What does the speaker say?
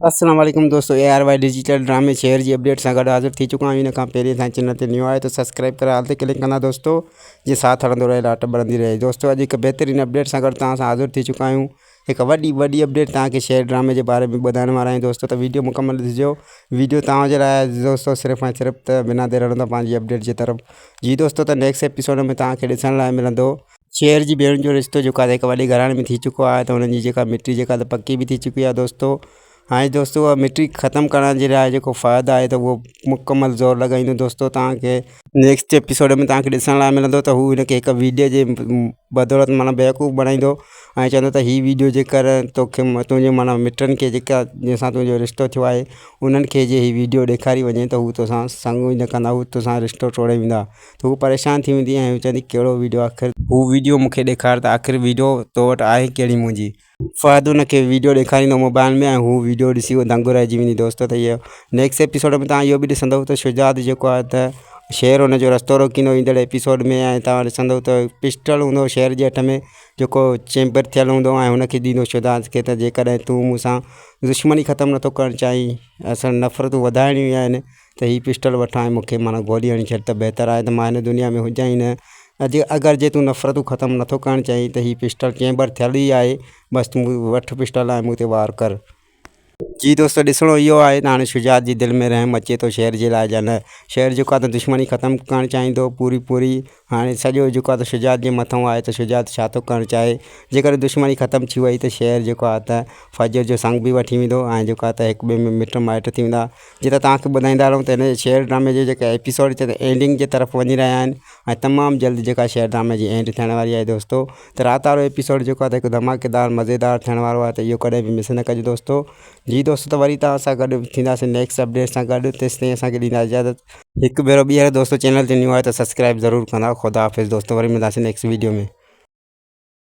السلام عليڪم دوستو اي آر وائي ڊجيٽل ڊرامي شيئر جي اپڊيٽ سان گڏ حاضر ٿي چڪا آهيون ان کان پهرين اسان چينل تي نيو آهي ته سبسڪرائب ڪري آل تي ڪلڪ ڪندا دوستو جي ساٿ هلندو رهي لاٽ ٻرندي رهي دوستو اڄ هڪ بهترين اپڊيٽ سان گڏ توهان سان حاضر ٿي چڪا آهيون هڪ وڏي وڏي اپڊيٽ توهان کي شيئر ڊرامي جي باري ۾ ٻڌائڻ وارا آهيون دوستو ته ويڊيو مڪمل ڏسجو ويڊيو توهان جي لاء دوستو صرف ۽ صرف ته بنا دير هلندا پنهنجي اپڊيٽ جي طرف جي دوستو ته نيڪسٽ ايپيسوڊ ۾ توهان کي ڏسڻ لاء ملندو شير جي ڀيڻ جو رشتو جيڪو آهي هڪ وڏي گهراڻي ۾ ٿي چڪو آهي ته انهن جي جيڪا مٽي جيڪا ته پڪي به ٿي چڪي آهي دوستو هاڻي دوستو اها مٽي ختم ڪرڻ جي لاء جيڪو فهد آهي ته اهو مڪمل زور لڳائيندو دوستو توهان کي نيڪسٽ ايپيسوڊ ۾ توهان کي ڏسڻ لاء ملندو ته هو هن کي هڪ ويڊيو جي بدولت معنيٰ بيوقوف بڻائيندو ۽ چوندو ته هي ويڊيو جيڪر توکي تنهنجي معنيٰ مٽن کي جيڪا جنهن سان تنهنجو رشتو ٿيو آهي انهن کي جي هي ويڊيو ڏيکاري وڃي ته هو توسان سڱ ئي نه ڪندا هو توسان رشتو ٽوڙي ويندا ته هو پريشان ٿي ويندي ۽ چوندي ڪهڙو ويڊيو آخر هو ويڊيو مون کي ڏيکار ته آخر ويڊيو تو وٽ آهي ڪهڙي منهنجي فهد ان کي ويڊيو ڏيکاريندو موبائل ۾ ۽ هو ويڊيو ڏسي اهو دنگ رهجي ويندي دوستو ته اهو نيڪسٽ ايپيسوڊ ۾ توهان اهو به ڏسندو ته شجاعت جيڪو آهي ته شير ان جو رستو روڪيندو ايندڙ ايپيسوڊ ۾ ۽ توهان ڏسندو ته پسٽل هوندو شير جي هٿ ۾ جيڪو چيمبر ٿيل هوندو ۽ هن کي ڏيندو شجاعت کي ته جيڪڏهن تون مون سان دشمني ختم نٿو ڪرڻ چاهين اسان نفرتون وڌائڻيون آهن ته هي پسٽل وٺ ۽ مون کي معنيٰ گولي هڻي ڇڏ ته بهتر آهي ته مان هن دنيا ۾ هجان ئي نه اڄ اگر جي تون نفرتون ختم نٿو ڪرڻ چاهين ته هي پسٽل چيمبر ٿيل ئي آهي بس تون وٺ پسٽل ۽ مون تي وار ڪر. جي دوستو ڏسڻو اهو آهي ته هاڻي شجاعت جي دل ۾ رحم اچي ٿو شير جي لاء يا نه شير جيڪو آهي ته دشمني ختم ڪرڻ چاهيندو پوري پوري هاڻي سڄو جيڪو آهي ته شجاعت جي مٿئون آهي ته شجاعت ڇا ٿو ڪرڻ چاهي جيڪڏهن دشمني ختم ٿي وئي ته شير جيڪو آهي ته فجر جو سنگ به وٺي ويندو ۽ جيڪو آهي ته هڪ ٻئي ۾ مٽ مائٽ ٿي ويندا جيئن ته توهان کي ٻڌائيندا هلون ته هن شير ڊرامي جي جيڪا ايپيسوڊ اينڊنگ جي طرف وڃي رهيا آهن ۽ تمام جلد جيڪا شير ڊرامي جي اينڊ ٿيڻ واري آهي دوستو ته رات وارو ايپيسوڊ جيڪو آهي ته هڪ ڌماڪيدار مزيدار ٿيڻ وارو آهي ته اهو ڪڏهن به مس نه ڪجو دوستو جي دوستو ته وري توهان سان گڏ ٿينداسين نيڪسٽ اپڊيٽ سان گڏ تيستائين اسان کي ڏيندا اجازت هڪ ڀيرو ٻيهر دوستو چينل تي نيو آهي ته سبسڪرائب ضرور ڪندا خدا حافظ دوستو وري ملنداسين نيڪسٽ ويڊيو ۾.